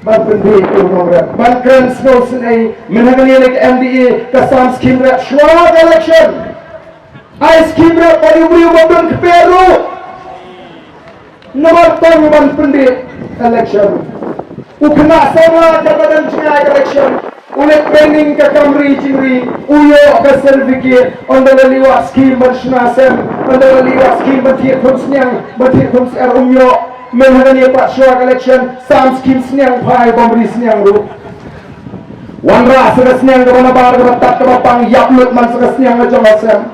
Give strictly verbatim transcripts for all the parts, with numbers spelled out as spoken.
Ban pynbeit ïa u nongrep, ban kren sngewsynei. Mynta kane ka M D A ka sam skim rep shuwa ka election. Ai skim rep ba u briew ba don kper ruh. Namar tang ban pynbeit election. U khynnah samla katba dang jngai election, u leit training ka kam ri jingri, u ïoh ka certificate. Ynda la liwa skim ban shna sem, ynda la liwa skim ban thied khun sniang, ban thied khun syiar, um ïoh. Mynta kane pat shuwa ka election, sam skim sniang phai bym ri sniang ruh. Wanrah sa ka sniang kaba nabar, kaba tad, kaba pang, ïap lut man sa ka sniang la jong la sem.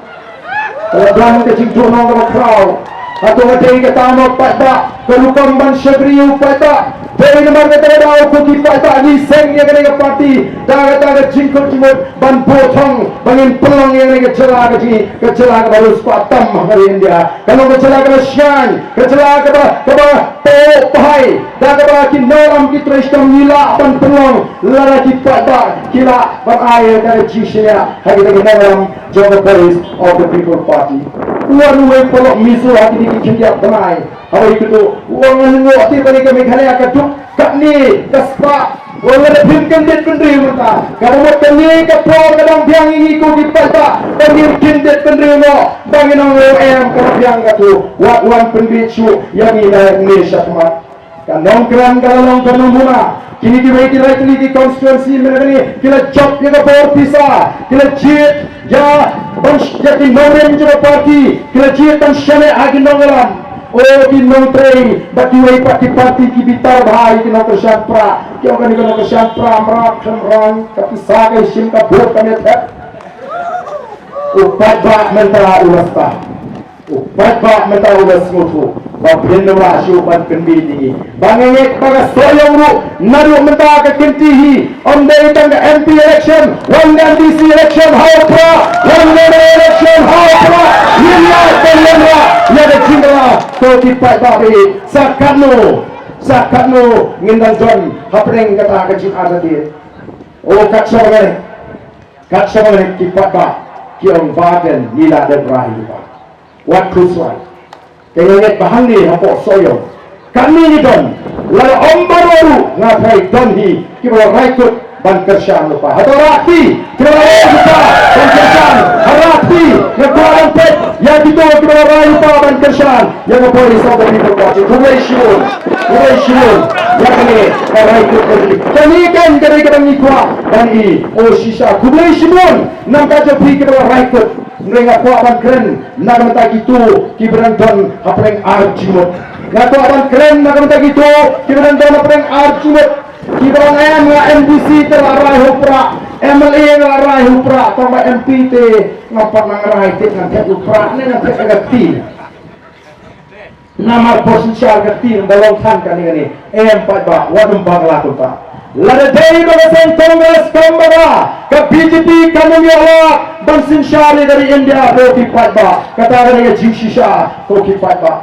Ka la don ka jingduhnong kaba khraw. Hato ka dei kata mo paidbah, ka rukom ban shakri u paidbah? Dei namar kata ka daw ko ki paidbah ngi seng ïa kane ka party da kata ka jingkut jingmut ban buh thong ba ngin pynlong ïa kane ka jylla ka jong ngi, ka jylla kaba riewspah tam ha ka ri India. Ka long ka jylla kaba shngaiñ, ka jylla kaba, kaba pynbeit da kaba ki nongïalam, ki trei shitom ngi lah ban pynlong lada ki paidbah ki lah ban ai ïa ka jingshaniah ha kita ki nongïalam jong ka Voice of the People Party. Wan uwei u paralok Mizo ha kine ki khyndiat bnai, haba ïakynduh u ong, ngan ïoh tip ba ka Meghalaya ka duk katne ka spah. Wan, lada phim kyndit bynriew mynta, ka mut kane ka por ka dang biang ïa ngi ko ki paidbah ba ngin kyndit bynriew noh, ba ngin ong em, ka biang katu. Wat wan pynbeit shuh ïa ngi na ne shakhmat. Ka nongkren ka la long ka nongbuna. Kine kiwei ki lai tylli ki constituency mynta kane ki la jop ïa ka bor pisa, ki la jied ïa ban sh-, ïa ki nongrim jong ka party, ki la jied ban shaniah ha ki nongïalam. O ki nongtrei bad kiwei pat ki party ki bitar bha ïa ki nongkyrshan prah. Ki ong kane ka nongkyrshan prah mrad khlem rang, ka pisa ka shim, ka vote ka mih thep. U paidbah mynta u la sah. U paidbah mynta u la sngewthuh ba phin ym lah shuh ban pynbeit ïa ngi. Ba nga ngeit ba ka Sohiong ruh naduh mynta ka kynti hi, ym dei tang ka M P election, wan ka M D C election ha u Prah, wan ka M L A election ha u Prah. Ngin ïa pynlong ruh ïa ka jingkylla. To ki paidbah ba ïeit, sa katno, sa katno ngin dang don hapdeng kata ka jingartatien? O kat shaba nga leit, kat shaba nga leit ki paidbah ki ong ba dang ngi la dep rai lypa. Wat khuslai. Te nga ngeit ba hangne hapoh Sohiong katne ngi don, lada ym baroh ruh nga tharai don hi kiba la rai kut ban kyrshan lypa. Hato rah kti kiba la rai lypa ban kyrshan? Ha rah kti. Nga kwah ban peit ïa kito kiba la rai lypa ban kyrshan ïa ka Voice of the People Party. Khublei shibun. Khublei shibun. Ïa kane ka rai kut ka jong ngi. Kane kan ka dei kaba ngi kwah ban ïohi. O shisha. Khublei shibun. Namar ka jong phi kiba la rai kut. Hynrei nga kwah ban kren na ka bynta kito kiba dang don hapdeng ar jingmut. Nga kwah ban kren na ka bynta kito kiba dang don hapdeng ar jingmut. Kiba ong em, nga M D C te la rai ha u Prah, M L A nga la rai ha u Prah, tang ba M P te ngam pat nang rai, te ngan thep ha u Prah ne ngan thep ha ka kti. Namar ba synshar ka kti ba long than kane kane. Em paidbah, wat nym bakla kumta. Lada dei ba ka seng Congress kam bakla, ka B J P kan nym ïoh lah ban synshar ïa ka ri India, ko ki paidbah. Kata ka dei ka jingshisha, ko ki paidbah.